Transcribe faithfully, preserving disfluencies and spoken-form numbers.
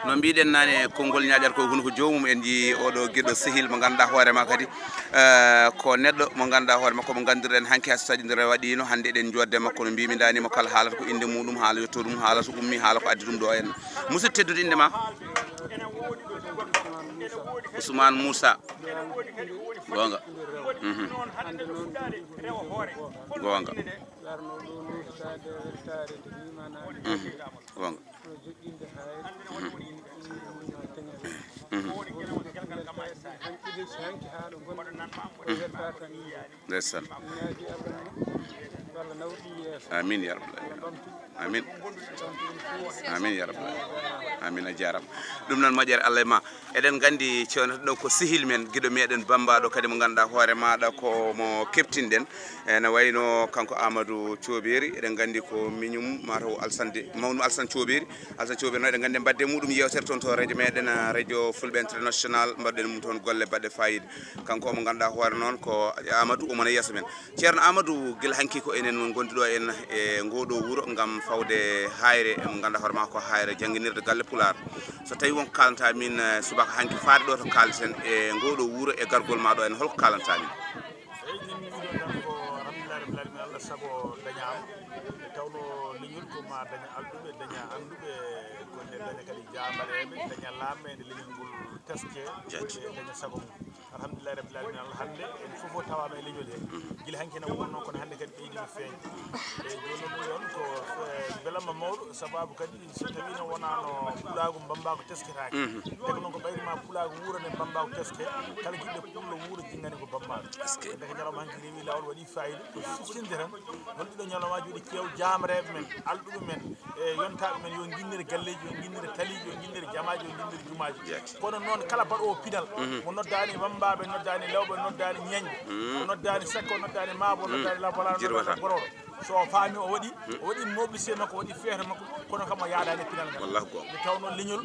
No mbiɗen naane, konngol ñaaƴata ko hunuko joomum. En njii oɗo giɗo sehil mo ngannduɗaa hoore ma kadi, eh, ko neɗɗo mo ngannduɗaa hoore makko mo nganndirɗen hanki, haa so taƴondiral waɗiino hannde eɗen njoodde makko. No mbimi ndaani mo kala haalata ko innde muɗum, haala yetto ɗum, haala so ummi, haala ko addi ɗum ɗo henna. Musidɗo tedduɗo, innde ma? Ousmane Moussa. Goonga. Mhm. Goonga. Mhm. Goonga. Mhm. Mhm. Ndeysaan. Amin ya rabbal alamin. Amin. Amin ya rabbal alamin. Amin, a jaaraama. Ɗum noon, moƴƴere Allah e ma. Eɗen nganndi cewnata ɗo ko sehil men, giɗo meɗen, bambaɗo kadi mo ngannduɗaa hoore maɗa ko mo keptinɗen. Ene wayno kanko Amadou Thiobery, eɗen nganndi ko miñum mataw Alsande, mawnum Alsane Thiobery. Alsane Thiobery noon eɗen nganndi mbaɗde muɗum yewtere toon to radio meɗen, ah, radio Fulɓe International, mbaɗɗen mum toon golle baɗɗe fayida. Kanko mo ngannduɗaa hoore noon ko Amadou, omo e yeeso men. Ceerno Amadou, gila hanki ko enen ngonduɗo en e ngoɗo wuro ngam fawde hayre mo ngannduɗaa hoore ma ko hayre jannginirde galle Pulaar. So tawi won ko kalanta min, eh, subaka hanki faade ɗo to kalten e ngoɗo wuro e gargol ma ɗo en, holko kalanta min? Eyyi, min mbiɗo tan ko alhamdulillahi rabbil alamin, Allah sago dañaama. Nde tawno leñol ko ma daña alɗuɓe, daña annduɓe, ko nde daña kadi jaamareeɓe, daña laamɓe, nde leñol ngol teske, jaati, e daña sago mum. Alhamdulillahi rabbil alamin, Allah hannde en fof o tawaama e leñol he. Mhm. Gila hanki ene wonno, kono hannde kadi ɓeydi no feeñ. E jooni ɗum ɗon ko, eh, belamma mawɗo, sababu kadi so tawino wonano pulaagu mbambagu tesketaake. Mhm. Te ko noon ko ɓayri ma pulaagu wuuro nde mbambagu teske, kala jiɗɗo pullo wuuro jingani ko bambaɗo. Est-ce que? Ndeke ñalawma hanki rewi laawol waɗi fayida, ko sifrinde tan, holɗiɗo ñalawmaji waɗi kew jaamareeɓe men, alɗuɓe men, e yontaaɓe men yo nginnire galleeji, yo nginnire taliiji, yo nginnire jamaaji, yo nginnire jumaaji. Jaati. Kono noon kala baɗoowo pinal, mhm, mo noddaani Wammbaaɓe, noddaani Lewɓe, noddaani Ñeeñɓe, mhm, o noddaani Sekko, o noddaani Maabo, o, mhm, noddaani Labalaano, o noddaani Labborooɗo. So o faami o waɗi, mhm, o waɗi mobilisé makko, o waɗi feere makko, kono kam o yaadaani e pinal ngal. Wallah goonga. Nde tawnoo leñol